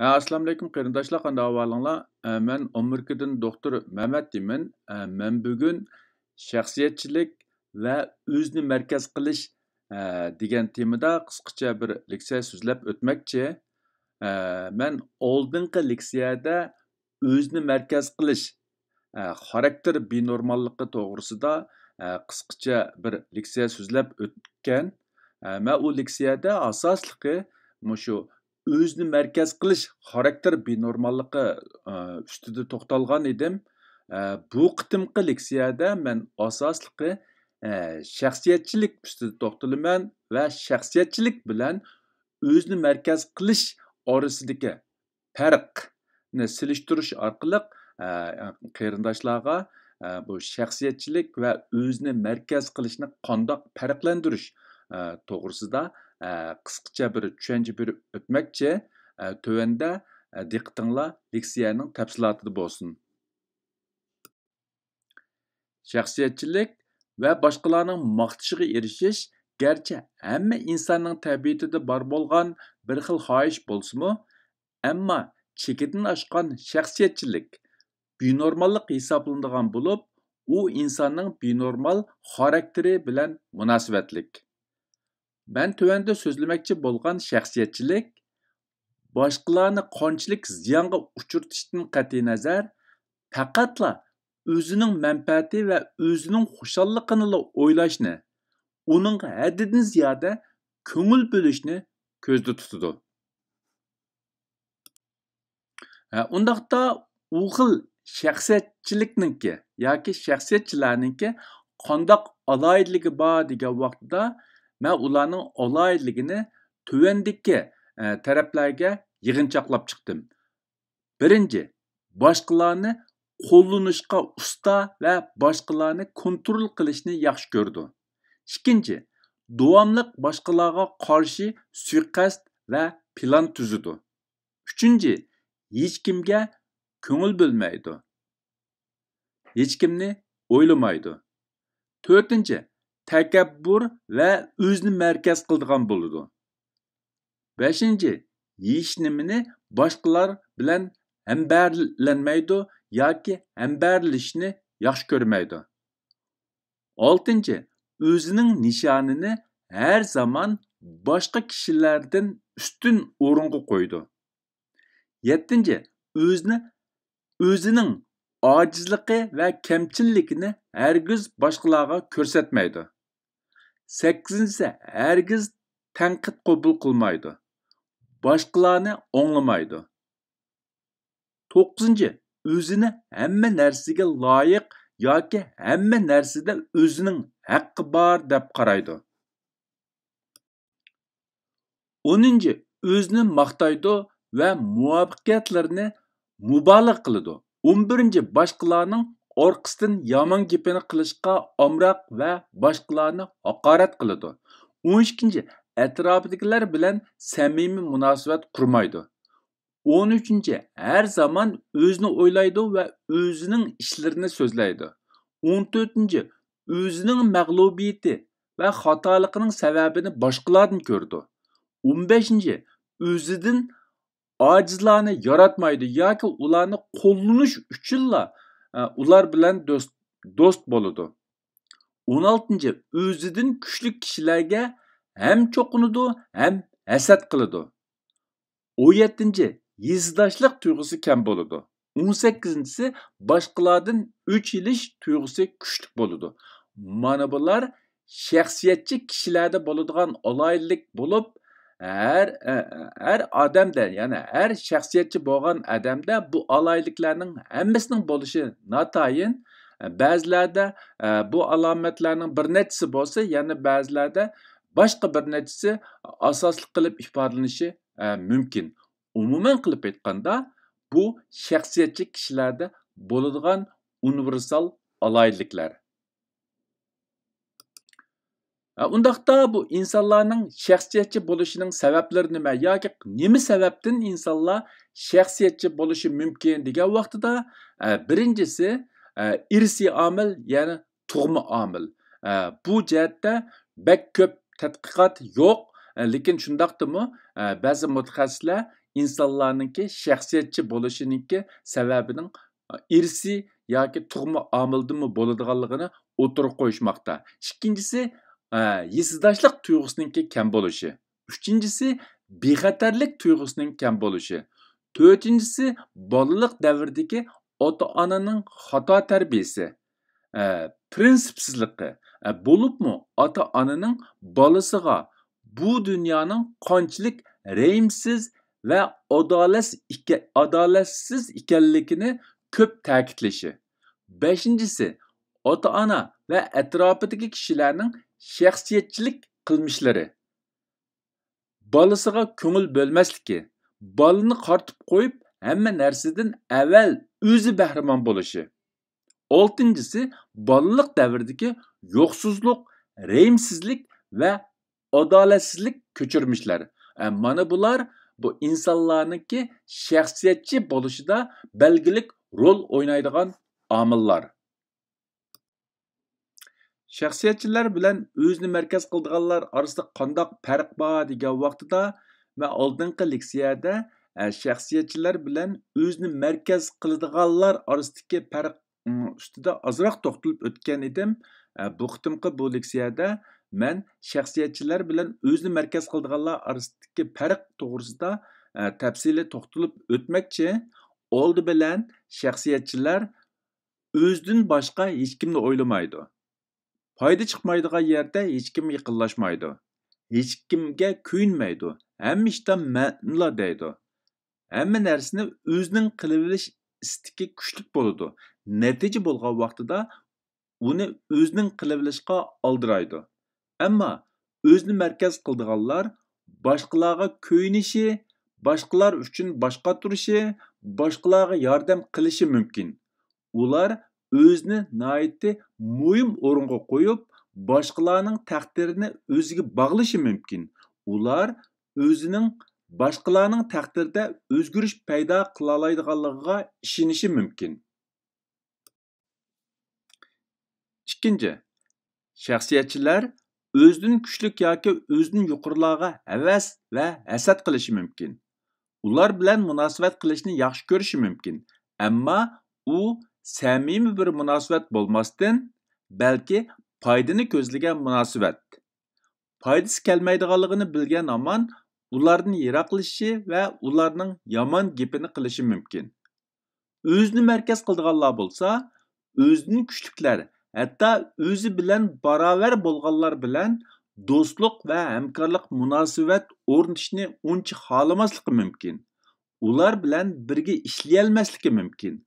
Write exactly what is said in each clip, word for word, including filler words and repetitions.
ھە، ئەسسالامۇئەلەيكۇم قېرىنداشلار، قانداق ئەھۋالىڭلار؟ ئە، مەن ئامېرىكىدىن دوختۇر مەمەت دېيمەن. ئە، مەن بۈگۈن شەخسىيەتچىلىك ۋە ئۆزىنى مەركەز قىلىش، ئە، دېگەن تېمىدا قىسقىچە بىر لېكسىيە سۆزلەپ ئۆتمەكچى. ئە، مەن ئالدىنقى لېكسىيەدە ئۆزىنى مەركەز قىلىش، ئە، خاراكتېر بىنورماللىقى توغرىسىدا، ئە، قىسقىچە بىر لېكسىيە سۆزلەپ ئۆتكەن. ئە، مەن ئۇ لېكسىيەدە ئاساسلىقى مۇشۇ ئۆزىنى مەركەز قىلىش خاراكتېر بىنورماللىقى، ئە، ئۈستىدە توختالغان ئىدىم. ئە، بۇ قېتىمقى لېكسىيەدە مەن ئاساسلىقى، ئە، شەخسىيەتچىلىك ئۈستىدە توختىلىمەن ۋە شەخسىيەتچىلىك بىلەن ئۆزىنى مەركەز قىلىش ئارىسىدىكى پەرقنى سېلىشتۇرۇش ئارقىلىق، ئە، قېرىنداشلارغا، ئە، بۇ شەخسىيەتچىلىك ۋە ئۆزىنى مەركەز قىلىشنى قانداق پەرقلەندۈرۈش، ئە، توغرىسىدا، ئە، قىسقىچە بىر چۈشەنچە بېرىپ ئۆتمەكچى. ئە، تۆۋەندە، ئە، دىققىتىڭلار لېكسىيەنىڭ تەپسىلاتىدا بولسۇن. شەخسىيەتچىلىك ۋە باشقىلارنىڭ ماختىشىغا ئېرىشىش گەرچە ھەممە ئىنساننىڭ تەبىئىتىدە بار بولغان بىر خىل خاھىش بولسىمۇ، ئەمما چېكىدىن ئاشقان شەخسىيەتچىلىك بىنورماللىق ھېسابلىنىدىغان بولۇپ، ئۇ ئىنساننىڭ بىنورمال خاراكتېرى بىلەن مۇناسىۋەتلىك. مەن تۆۋەندە سۆزلىمەكچى بولغان شەخسىيەتچىلىك باشقىلارنى قانچىلىك زىيانغا ئۇچرىتىشتىن قەتئىينەزەر، پەقەتلا ئۆزىنىڭ مەنپەئەتى ۋە ئۆزىنىڭ خۇشاللىقىنىلا ئويلاشنى، ئۇنىڭغا ھەددىدىن زىيادە كۆڭۈل بۆلۈشنى كۆزدە تۇتىدۇ. ھە، ئۇنداقتا ئۇ خىل شەخسىيەتچىلىكنىڭكى ياكى شەخسىيەتچىلەرنىڭكى قانداق ئالاھىدىلىكى بار دېگەن ۋاقتىدا، مەن ئۇلارنىڭ ئالاھىدىلىكىنى تۆۋەندىكى، ئە، تەرەپلەرگە يىغىنچاقلاپ چىقتىم. بىرىنچى، باشقىلارنى قوللىنىشقا ئۇستا ۋە باشقىلارنى كونترول قىلىشنى ياخشى كۆرىدۇ. ئىككىنچى، داۋاملىق باشقىلارغا قارشى سۇيىقەست ۋە پىلان تۈزىدۇ. ئۈچىنچى، ھېچكىمگە كۆڭۈل بۆلمەيدۇ. ھېچكىمنى ئويلىمايدۇ. تۆتىنچى، تەكەببۇر ۋە ئۆزىنى مەركەز قىلىدىغان بولىدۇ. بەشىنچى، ھېچنېمىنى باشقىلار بىلەن ھەمبەرلەنمەيدۇ ياكى ھەمبەرلىشىشنى ياخشى كۆرمەيدۇ. ئالتىنچى، ئۆزىنىڭ نىشانىنى ھەر زامان باشقا كىشىلەردىن ئۈستۈن ئورۇنغا قويىدۇ. يەتتىنچى، ئۆزىنى، ئۆزىنىڭ ئاجىزلىقى ۋە كەمچىللىكىنى ھەرگىز باشقىلارغا كۆرسەتمەيدۇ. سەككىزىنچىسى، ھەرگىز تەنقىد قوبۇل قىلمايدۇ. باشقىلارنى ئاڭلىمايدۇ. توققۇزىنچى، ئۆزىنى ھەممە نەرسىگە لايىق ياكى ھەممە نەرسىدە ئۆزىنىڭ ھەققى بار دەپ قارايدۇ. ئونىنچى، ئۆزىنى ماختايدۇ ۋە مۇۋەپپەقىيەتلىرىنى مۇبالىغە قىلىدۇ. ئون بىرىنچى، باشقىلارنىڭ ئارقىسىدىن يامان گېپىنى قىلىشقا ئامراق ۋە باشقىلارنى ھاقارەت قىلىدۇ. ئون ئىككىنچى، ئەتراپىدىكىلەر بىلەن سەمىمىي مۇناسىۋەت قۇرمايدۇ. ئون ئۈچىنچى، ھەر زامان ئۆزىنى ئويلايدۇ ۋە ئۆزىنىڭ ئىشلىرىنى سۆزلەيدۇ. ئون تۆتىنچى، ئۆزىنىڭ مەغلۇبىيىتى ۋە خاتالىقىنىڭ سەۋەبىنى باشقىلاردىن كۆرىدۇ. ئون بەشىنچى، ئۆزىدىن ئاجىزلارنى ياراتمايدۇ ياكى ئۇلارنى قوللىنىش ئۈچۈنلا، ئە، ئۇلار بىلەن دوست، دوست بولىدۇ. ئون ئالتىنچى، ئۆزىدىن كۈچلۈك كىشىلەرگە ھەم چوقۇنىدۇ، ھەم ھەسەت قىلىدۇ. ئون يەتتىنچى، ھېسداشلىق تۇيغۇسى كەم بولىدۇ. ئون سەككىزىنچىسى، باشقىلاردىن ئۆچ ئېلىش تۇيغۇسى كۈچلۈك بولىدۇ. مانا بۇلار شەخسىيەتچى كىشىلەردە بولىدىغان ئالاھىدىلىك بولۇپ، ھەر، ھەر ئادەمدە، يەنى ھەر شەخسىيەتچى بولغان ئادەمدە بۇ ئالاھىدىلىكلەرنىڭ ھەممىسىنىڭ بولۇشى ناتايىن. بەزىلەردە بۇ ئالامەتلەرنىڭ بىر نەچچىسى بولسا، يەنە بەزىلەردە باشقا بىر نەچچىسى ئاساسلىق قىلىپ ئىپادىلىنىشى مۇمكىن. ئومۇمەن قىلىپ ئېيتقاندا، بۇ شەخسىيەتچى كىشىلەردە بولىدىغان ئۇنىۋېرسال ئالاھىدىلىكلەر. ئە، ئۇنداقتا بۇ ئىنسانلارنىڭ شەخسىيەتچى بولۇشىنىڭ سەۋەبلىرى نېمە ياكى نېمە سەۋەبتىن ئىنسانلار شەخسىيەتچى بولۇشى مۇمكىن دېگەن ۋاقتىدا، ئە، بىرىنچىسى، ئە، ئىرسىي ئامىل، يەنى تۇغما ئامىل. ئە، بۇ جەھەتتە بەك كۆپ تەتقىقات يوق. لېكىن شۇنداقتىمۇ، بەزى مۇتەخەسسىسلەر ئىنسانلارنىڭكى شەخسىيەتچى بولۇشىنىڭكى سەۋەبىنىڭ ئىرسىي ياكى تۇغما ئامىلدىنمۇ بولىدىغانلىقىنى ئوتتۇرىغا قويۇشماقتا. ئىككىنچىسى، ھېسداشلىق تۇيغۇسىنىڭكى كەم بولۇشى. ئۈچىنچىسى، بىخەتەرلىك تۇيغۇسىنىڭ كەم بولۇشى. تۆتىنچىسى، بالىلىق دەۋرىدىكى ئاتا-ئانىنىڭ خاتا تەربىيىسى، ئە، پىرىنسىپسىزلىقى، ئە، بولۇپمۇ ئاتا-ئانىنىڭ بالىسىغا بۇ دۇنيانىڭ قانچىلىك رەھىمسىز ۋە ئادالەتسىز ئىكە-، ئادالەتسىز ئىكەنلىكىنى كۆپ تەكىتلىشى. بەشىنچىسى، ئاتا-ئانا ۋە ئەتراپىدىكى كىشىلەرنىڭ شەخسىيەتچىلىك قىلمىشلىرى. بالىسىغا كۆڭۈل بۆلمەسلىكى، بالىنى قارىتىپ قويۇپ، ھەممە نەرسىدىن ئەۋەل ئۆزى بەھرىمەن بولۇشى. ئالتىنچىسى، بالىلىق دەۋرىدىكى يوقسۇزلۇق، رەھىمسىزلىك ۋە ئادالەتسىزلىك كۆچۈرمىشلەر. ئە، مانا بۇلار بۇ ئىنسانلارنىڭكى شەخسىيەتچى بولۇشىدا بەلگىلىك رول ئوينايدىغان ئامىللار. شەخسىيەتچىلەر بىلەن ئۆزىنى مەركەز قىلىدىغانلار ئارىسىدا قانداق پەرق بار دېگەن ۋاقتىدا، مەن ئالدىنقى لېكسىيەدە، ئە، شەخسىيەتچىلەر بىلەن ئۆزىنى مەركەز قىلىدىغانلار ئارىسىدىكى پەرق، ئىم، ئۈستىدە ئازراق توختىلىپ ئۆتكەن ئىدىم. ئە، بۇ قېتىمقى بۇ لېكسىيەدە مەن شەخسىيەتچىلەر بىلەن ئۆزىنى مەركەز قىلىدىغانلار ئارىسىدىكى پەرق توغرىسىدا، ئە، تەپسىلىي توختىلىپ ئۆتمەكچى. ئالدى بىلەن شەخسىيەتچىلەر ئۆزىدىن باشقا ھېچكىمنى ئويلىمايدۇ. پايدا چىقمايدىغان يەردە ھېچكىمگە يېقىنلاشمايدۇ. ھېچكىمگە كۆيۈنمەيدۇ. ھەممە ئىشتا مەنلا دەيدۇ. ھەممە نەرسىنى ئۆزىنىڭ قىلىۋېلىش ئىستىكى كۈچلۈك بولىدۇ. نەتىجە بولغان ۋاقتىدا ئۇنى ئۆزىنىڭ قىلىۋېلىشقا ئالدىرايدۇ. ئەمما ئۆزىنى مەركەز قىلىدىغانلار باشقىلارغا كۆيۈنۈشى، باشقىلار ئۈچۈن باش قاتۇرۇشى، باشقىلارغا ياردەم قىلىشى مۇمكىن. ئۇلار ئۆزىنى ناھايىتى مۇھىم ئورۇنغا قويۇپ، باشقىلارنىڭ تەقدىرىنى ئۆزىگە باغلىشى مۇمكىن. ئۇلار ئۆزىنىڭ باشقىلارنىڭ تەقدىرىدە ئۆزگىرىش پەيدا قىلالايدىغانلىقىغا ئىشىنىشى مۇمكىن. ئىككىنچى، شەخسىيەتچىلەر ئۆزىدىن كۈچلۈك ياكى ئۆزىدىن يۇقىرىلارغا ھەۋەس ۋە ھەسەت قىلىشى مۇمكىن. ئۇلار بىلەن مۇناسىۋەت قىلىشنى ياخشى كۆرۈشى مۇمكىن، ئەمما ئۇ سەمىمىي بىر مۇناسىۋەت بولماستىن، بەلكى پايدىنى كۆزلىگەن مۇناسىۋەت. پايدىسى كەلمەيدىغانلىقىنى بىلگەن ھامان ئۇلاردىن يىراقلىشىشى ۋە ئۇلارنىڭ يامان گېپىنى قىلىشى مۇمكىن. ئۆزىنى مەركەز قىلىدىغانلار بولسا، ئۆزىدىن كۈچلۈكلەر، ھەتتا ئۆزى بىلەن باراۋەر بولغانلار بىلەن دوستلۇق ۋە ھەمكارلىق مۇناسىۋەت ئورنىتىشنى ئۇنچە خالىماسلىقى مۇمكىن. ئۇلار بىلەن بىرگە ئىشلىيەلمەسلىكى مۇمكىن.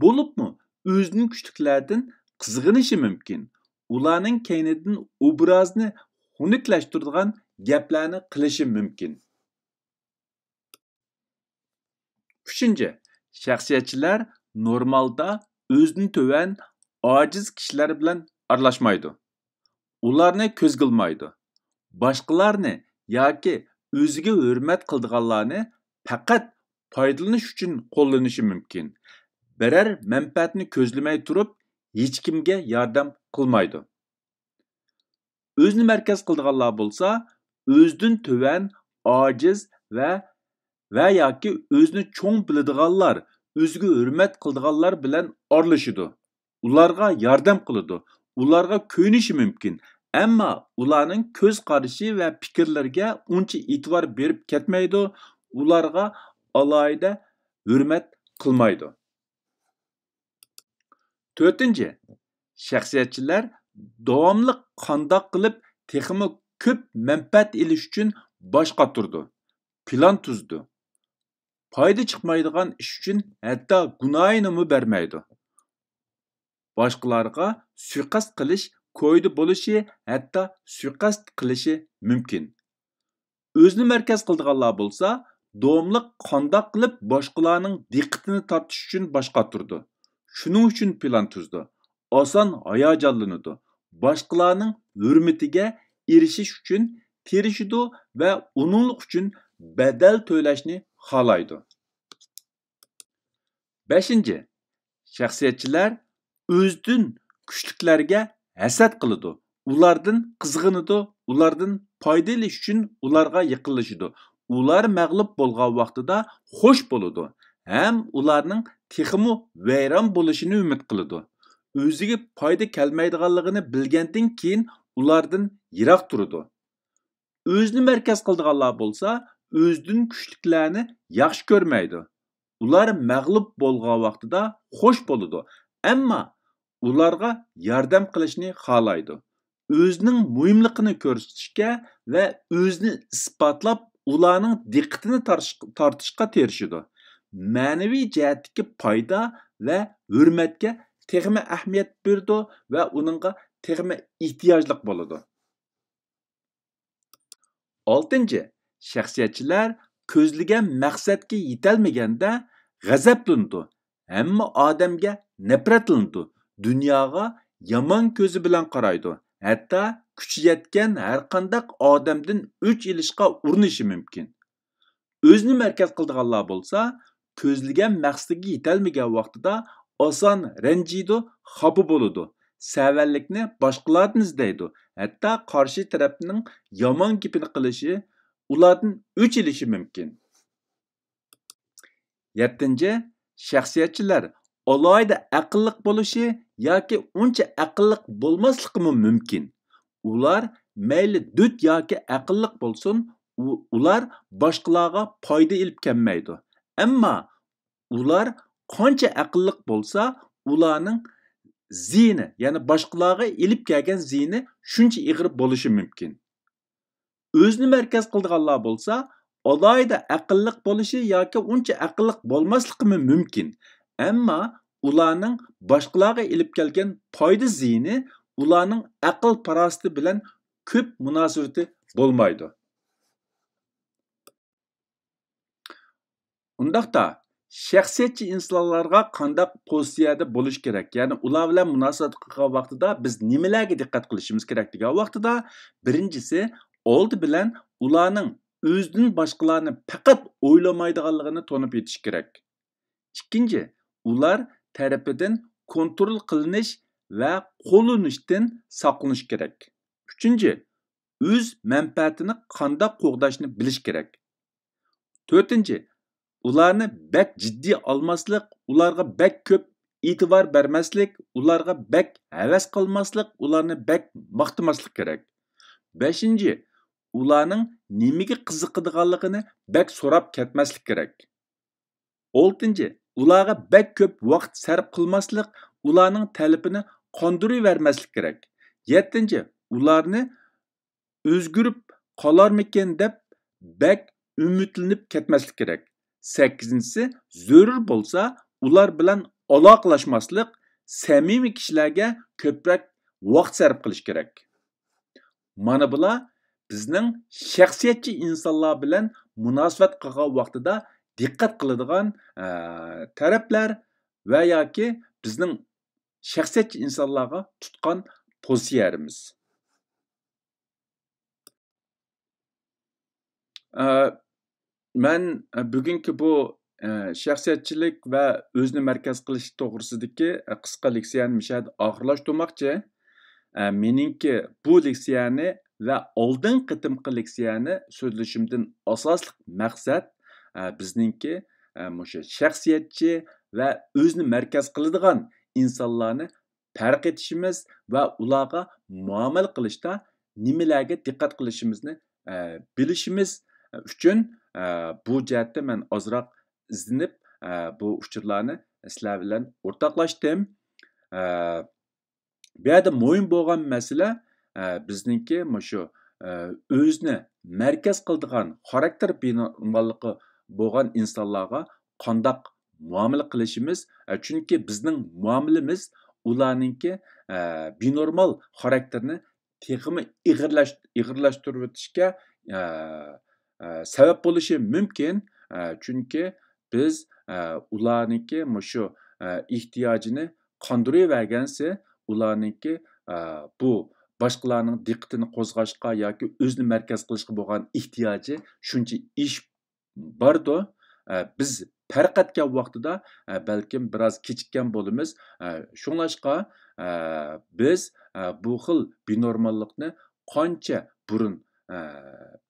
بولۇپمۇ ئۆزىدىن كۈچلۈكلەردىن قىزغىنىشى مۇمكىن. ئۇلارنىڭ كەينىدىن ئوبرازنى خۇنۈكلەشتۈرىدىغان گەپلەرنى قىلىشى مۇمكىن. ئۈچىنچى، شەخسىيەتچىلەر نورمالدا ئۆزىدىن تۆۋەن، ئاجىز كىشىلەر بىلەن ئارىلاشمايدۇ. ئۇلارنى كۆزگە ئىلمايدۇ. باشقىلارنى ياكى ئۆزىگە ھۆرمەت قىلىدىغانلارنى پەقەت پايدىلىنىش ئۈچۈن قوللىنىشى مۇمكىن. بىرەر مەنپەئەتنى كۆزلىمەي تۇرۇپ، ھېچكىمگە ياردەم قىلمايدۇ. ئۆزىنى مەركەز قىلىدىغانلار بولسا، ئۆزىدىن تۆۋەن، ئاجىز ۋە، ۋە ياكى ئۆزىنى چوڭ بىلىدىغانلار، ئۆزىگە ھۆرمەت قىلىدىغانلار بىلەن ئارىلىشىدۇ. ئۇلارغا ياردەم قىلىدۇ. ئۇلارغا كۆيۈنۈشى مۇمكىن. ئەمما ئۇلارنىڭ كۆز قارىشى ۋە پىكىرلىرىگە ئۇنچە ئېتىبار بېرىپ كەتمەيدۇ. ئۇلارغا ئالاھىدە ھۆرمەت قىلمايدۇ. تۆتىنچى، شەخسىيەتچىلەر داۋاملىق قانداق قىلىپ تېخىمۇ كۆپ مەنپەئەت ئېلىش ئۈچۈن باش قاتۇرىدۇ، پىلان تۈزىدۇ. پايدا چىقمايدىغان ئىش ئۈچۈن ھەتتا گۇناھىنىمۇ بەرمەيدۇ. باشقىلارغا سۇيىقەست قىلىش كويىدا بولۇشى، ھەتتا سۇيىقەست قىلىشى مۇمكىن. ئۆزىنى مەركەز قىلىدىغانلار بولسا، داۋاملىق قانداق قىلىپ باشقىلارنىڭ دىققىتىنى تارتىش ئۈچۈن باش قاتۇرىدۇ. شۇنىڭ ئۈچۈن پىلان تۈزىدۇ. ئاسان ھاياجانلىنىدۇ. باشقىلارنىڭ ھۆرمىتىگە ئېرىشىش ئۈچۈن تىرىشىدۇ ۋە ئۇنىڭلىق ئۈچۈن بەدەل تۆلەشنى خالايدۇ. بەشىنچى، شەخسىيەتچىلەر ئۆزىدىن كۈچلۈكلەرگە ھەسەت قىلىدۇ، ئۇلاردىن قىزغىنىدۇ، ئۇلاردىن پايدا ئېلىش ئۈچۈن ئۇلارغا يېقىنلىشىدۇ. ئۇلار مەغلۇپ بولغان ۋاقتىدا خوش بولىدۇ ھەم ئۇلارنىڭ تېخىمۇ ۋەيران بولۇشىنى ئۈمىد قىلىدۇ. ئۆزىگە پايدا كەلمەيدىغانلىقىنى بىلگەندىن كېيىن ئۇلاردىن يىراق تۇرىدۇ. ئۆزىنى مەركەز قىلىدىغانلار بولسا، ئۆزىدىن كۈچلۈكلەرنى ياخشى كۆرمەيدۇ. ئۇلار مەغلۇپ بولغان ۋاقتىدا خوش بولىدۇ، ئەمما ئۇلارغا ياردەم قىلىشنى خالايدۇ. ئۆزىنىڭ مۇھىملىقىنى كۆرسىتىشكە ۋە ئۆزىنى ئىسپاتلاپ، ئۇلارنىڭ دىققىتىنى تارتىش-، تارتىشقا تىرىشىدۇ. مەنىۋى جەھەتتىكى پايدا ۋە ھۆرمەتكە تېخىمۇ ئەھمىيەت بېرىدۇ ۋە ئۇنىڭغا تېخىمۇ ئېھتىياجلىق بولىدۇ. ئالتىنچى، شەخسىيەتچىلەر كۆزلىگەن مەقسەتكە يېتەلمىگەندە غەزەپلىنىدۇ، ھەممە ئادەمگە نەپرەتلىنىدۇ، دۇنياغا يامان كۆزى بىلەن قارايدۇ، ھەتتا كۈچى يەتكەن ھەرقانداق ئادەمدىن ئۆچ ئېلىشقا ئۇرۇنۇشى مۇمكىن. ئۆزىنى مەركەز قىلىدىغانلار بولسا، كۆزلىگەن مەقسىتىگە يېتەلمىگەن ۋاقتىدا ئاسان رەنجىيدۇ، خاپا بولىدۇ، سەۋەنلىكنى باشقىلاردىن ئىزدەيدۇ، ھەتتا قارشى تەرەپنىڭ يامان گېپىنى قىلىشى، ئۇلاردىن ئۆچ ئېلىشى مۇمكىن. يەتتىنچى، شەخسىيەتچىلەر ئالاھىدە ئەقىللىق بولۇشى ياكى ئۇنچە ئەقىللىق بولماسلىقىمۇ مۇمكىن. ئۇلار مەيلى دۆت ياكى ئەقىللىق بولسۇن، ئۇ-، ئۇلار باشقىلارغا پايدا ئېلىپ كەلمەيدۇ. ئەمما ئۇلار قانچە ئەقىللىق بولسا، ئۇلارنىڭ زىيىنى، يەنى باشقىلارغا ئېلىپ كەلگەن زىيىنى شۇنچە ئېغىر بولۇشى مۇمكىن. ئۆزىنى مەركەز قىلىدىغانلار بولسا، ئالاھىدە ئەقىللىق بولۇشى ياكى ئۇنچە ئەقىللىق بولماسلىقىمۇ مۇمكىن. ئەمما ئۇلارنىڭ باشقىلارغا ئېلىپ كەلگەن پايدا زىيىنى ئۇلارنىڭ ئەقىل-پاراسىتى بىلەن كۆپ مۇناسىۋىتى بولمايدۇ. ئۇنداقتا، شەخسىيەتچى ئىنسانلارغا قانداق پوزىتسىيەدە بولۇش كېرەك؟ يەنى ئۇلار بىلەن مۇناسىۋەت قىلغان ۋاقتىدا بىز نېمىلەرگە دىققەت قىلىشىمىز كېرەك دېگەن ۋاقتىدا، بىرىنچىسى، ئالدى بىلەن ئۇلارنىڭ ئۆزىدىن باشقىلارنى پەقەت ئويلىمايدىغانلىقىنى تونۇپ يېتىش كېرەك. ئىككىنچى، ئۇلار تەرىپىدىن كونترول قىلىنىش ۋە قوللىنىشتىن ساقلىنىش كېرەك. ئۈچىنچى، ئۆز مەنپەئەتىنى قانداق قوغداشنى بىلىش كېرەك. تۆتىنچى، ئۇلارنى بەك جىددىي ئالماسلىق، ئۇلارغا بەك كۆپ ئېتىبار بەرمەسلىك، ئۇلارغا بەك ھەۋەس قىلماسلىق، ئۇلارنى بەك ماختىماسلىق كېرەك. بەشىنچى، ئۇلارنىڭ نېمىگە قىزىقىدىغانلىقىنى بەك سوراپ كەتمەسلىك كېرەك. ئالتىنچى، ئۇلارغا بەك كۆپ ۋاقىت سەرپ قىلماسلىق، ئۇلارنىڭ تەلىپىنى قاندۇرۇۋەرمەسلىك كېرەك. يەتتىنچى، ئۇلارنى ئۆزگىرىپ قالارمىكىن دەپ بەك ئۈمىدلىنىپ كەتمەسلىك كېرەك. سەككىزىنچىسى، زۆرۈر بولسا ئۇلار بىلەن ئالاقىلاشماسلىق، سەمىمىي كىشىلەرگە كۆپرەك ۋاقىت سەرپ قىلىش كېرەك. مانا بۇلار بىزنىڭ شەخسىيەتچى ئىنسانلار بىلەن مۇناسىۋەت قىلغان ۋاقتىدا دىققەت قىلىدىغان، ئە، تەرەپلەر ۋە ياكى بىزنىڭ شەخسىيەتچى ئىنسانلارغا تۇتقان پوزىتسىيەلىرىمىز. ئە، مەن، ئە، بۈگۈنكى بۇ، ئە، شەخسىيەتچىلىك ۋە ئۆزىنى مەركەز قىلىش توغرىسىدىكى، ئە، قىسقا لېكسىيەنى مۇشۇ يەردە ئاخىرلاشتۇرماقچى. ئە، مېنىڭكى بۇ لېكسىيەنى ۋە ئالدىنقى قېتىمقى لېكسىيەنى سۆزلىشىمدىن ئاساسلىق مەقسەت، ئە، بىزنىڭكى، ئە، مۇشۇ شەخسىيەتچى ۋە ئۆزىنى مەركەز قىلىدىغان ئىنسانلارنى پەرق ئېتىشىمىز ۋە ئۇلارغا مۇئامىلە قىلىشتا نېمىلەرگە دىققەت قىلىشىمىزنى، ئە، بىلىشىمىز ئۈچۈن، ئە، بۇ جەھەتتە مەن ئازراق ئىزدىنىپ، ئە، بۇ ئۇچۇرلارنى سىلەر بىلەن ئورتاقلاشتىم. ئە، بۇ يەردە مۇھىم بولغان مەسىلە، ئە، بىزنىڭكى مۇشۇ، ئە، ئۆزىنى مەركەز قىلىدىغان خاراكتېر بىنورماللىقى بولغان ئىنسانلارغا قانداق مۇئامىلە قىلىشىمىز، ئە، چۈنكى بىزنىڭ مۇئامىلىمىز ئۇلارنىڭكى، ئە، بىنورمال خاراكتېرىنى تېخىمۇ ئېغىرلاش-، ئېغىرلاشتۇرۇۋېتىشكە، ئە، ئە، سەۋەب بولۇشى مۇمكىن. ئە، چۈنكى بىز، ئە، ئۇلارنىڭكى مۇشۇ، ئە، ئېھتىياجىنى قاندۇرۇۋەرگەنسېرى، ئۇلارنىڭكى، ئە، بۇ باشقىلارنىڭ دىققىتىنى قوزغاشقا ياكى ئۆزىنى مەركەز قىلىشقا بولغان ئېھتىياجى شۇنچە ئېشىپ بارىدۇ. ئە، بىز پەرق ئەتكەن ۋاقتىدا، ئە، بەلكىم بىراز كېچىككەن بولىمىز. ئە، شۇڭلاشقا، ئە، بىز، ئە، بۇ خىل بىنورماللىقنى قانچە بۇرۇن، ئە،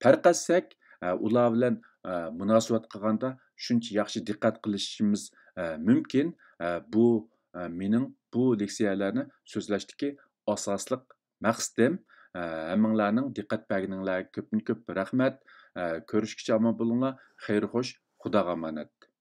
پەرق ئەتسەك، ئە، ئۇلار بىلەن، ئە، مۇناسىۋەت قىلغاندا شۇنچە ياخشى دىققەت قىلىشىمىز، ئە، مۇمكىن. ئە، بۇ، ئە، مېنىڭ بۇ لېكسىيەلەرنى سۆزلەشتىكى ئاساسلىق مەقسىتىم. ئە، ھەممىڭلارنىڭ دىققەت بەرگىنىڭلارغا كۆپتىن كۆپ رەھمەت. ئە، كۆرۈشكىچە ئامان بولۇڭلار. خەير خوش. خۇداغا ئامانەت.